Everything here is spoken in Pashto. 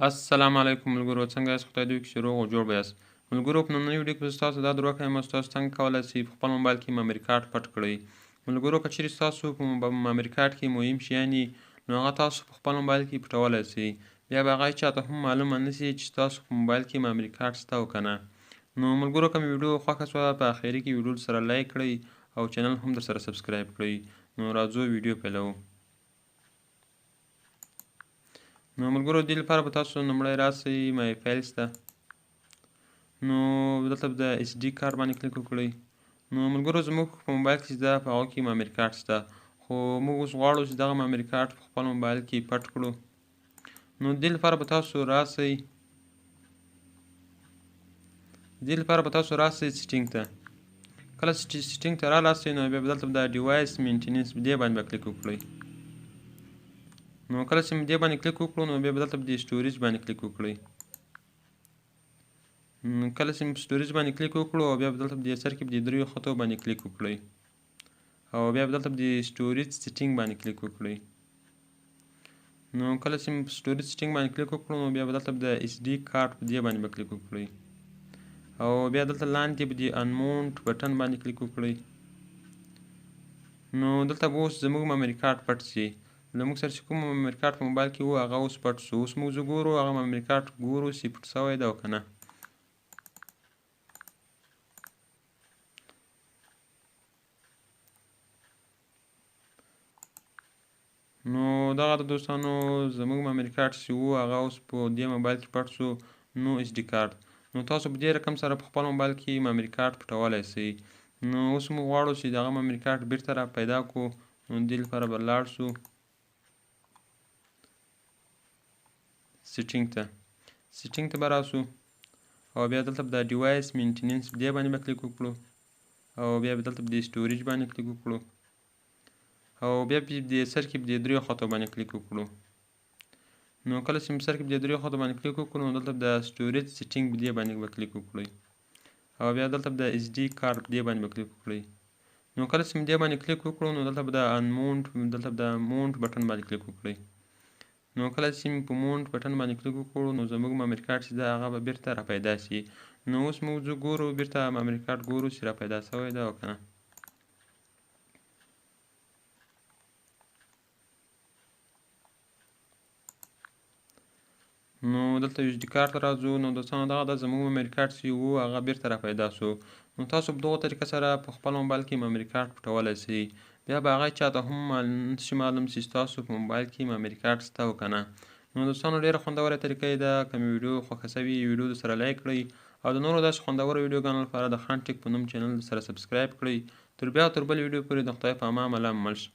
السلام علیکم ملګرو، څنګه یاست؟ خدای دې وکړي چې روغ او جوړ به یاست. ملګرو، په نننۍ ویډیو کې به زه تاسو دا در وښیم چې تاسو څنګه کولی شئ په خپل موبایل کې میموري کارت پټ کړئ. ملګرو، که چیرې ستاسو په میموري کارت کې مهم شیان وي، نو هغه تاسو په خپل موبایل کې پټولی شئ. بیا به هغه هېچا ته هم معلومه نه شي چې ستاسو په موبایل کې میموري کارت شته او که نه. نو ملګرو، که مې ویډیو خوښه شوه، په اخري کې ویډیو سره لایک کړئ او چینل هم در سره سبسکرایب کړئ. نو راځو ویډیو پیلوو. نو ملګرو، دې لپاره به تاسو لومړی راسئ my files ته. نو دلته به د SD کارت باندې کلیک وکړئ. نو ملګرو، زموږ په موبایل کې چې ده، په هغه کې میموري کارت شته، خو موږ اوس غواړو چې دغه میموري کارت په خپل موبایل کې پټ کړو. نو دې لپاره به تاسو راسئ، دې لپاره به تاسو راسئ setting ته. کله چې setting ته رالاسئ، نو بیا به دلته د device maintenance دې باندې به کلیک وکړئ. نو کله چې دې باندې کلیک وکړو، نو بیا به دلته د storage باندې کلیک وکړئ. کله چې storage باندې کلیک وکړو، او بیا به دلته د سر کې د دریو خطو باندې کلیک وکړئ، او بیا به دلته د storage setting باندې کلیک وکړئ. نو کله چې storage setting باندې کلیک وکړو، نو بیا به دلته د SD کارت په دې باندې به کلیک وکړئ، او بیا دلته لاندې به د unmount button باندې کلیک وکړئ. نو دلته به اوس زموږ میموري کارت پټ شي. له موږ سره چې کوم میموري کارت په موبایل کې وو، هغه اوس پټ شو. اوس موږ ګورو، هغه میموري کارت ګورو چې پټ شوی دی او که نه. نو دغه د دوستانو زموږ میموري کارت چې وو، هغه اوس په دې موبایل کې پټ شو، نو SD کارت. نو تاسو په دې رقم سره په خپل موبایل کې میموري کارت پټولی شئ. نو اوس موږ غواړو چې دغه میموري کارت بیرته را پیدا کړو. نو دې لپاره به لاړ شو setting ته. setting ته به راسو، او بیا دلته به د device maintenance دې باندې به کلیک وکړو، او بیا به دلته د storage باندې کلیک وکړو، او بیا په دې سر کې د دریو خطو باندې کلیک وکړو. نو کله چې سر کې د دریو خطو باندې کلیک وکړو، نو دلته د storage setting دې باندې به کلیک وکړئ، او بیا دلته د SD کارت دې باندې به کلیک وکړئ. نو کله چې دې باندې کلیک وکړو، نو دلته به د unmount، دلته به د mount button باندې کلیک وکړئ. نو کله چې په mount button باندې کلیک وکړو، نو زموږ میموري کارت چې ده، هغه به بیرته را پیدا شي. نو اوس موږ ځو ګورو، بیرته میموري کارت ګورو چې را پیدا شوی ده او که نه. نو دلته SD کارت ته راځو. نو دوستانو، دغه د زموږ میموري کارت چې وو، هغه بیرته را پیدا شو. نو تاسو په دغه طریقه سره په خپل موبایل کې میموري کارت پټولی شئ. بیا به هغه چاته هم نشي معلوم چې ستاسو په موبایل کې میموري کارت شته او که نه. نو دوستانو، ډېره خوندوره طریقه یې ده. که مې ویډیو خوښه شوې، ویډیو در سره لایک کړئ، او د نورو داسې خوندورو ویډیوګانو لپاره د خان ټیک په نوم چینل در سره سبسکرایب کړئ. تر بیا، تر بل ویډیو پورې د خدای په امان، مل شه.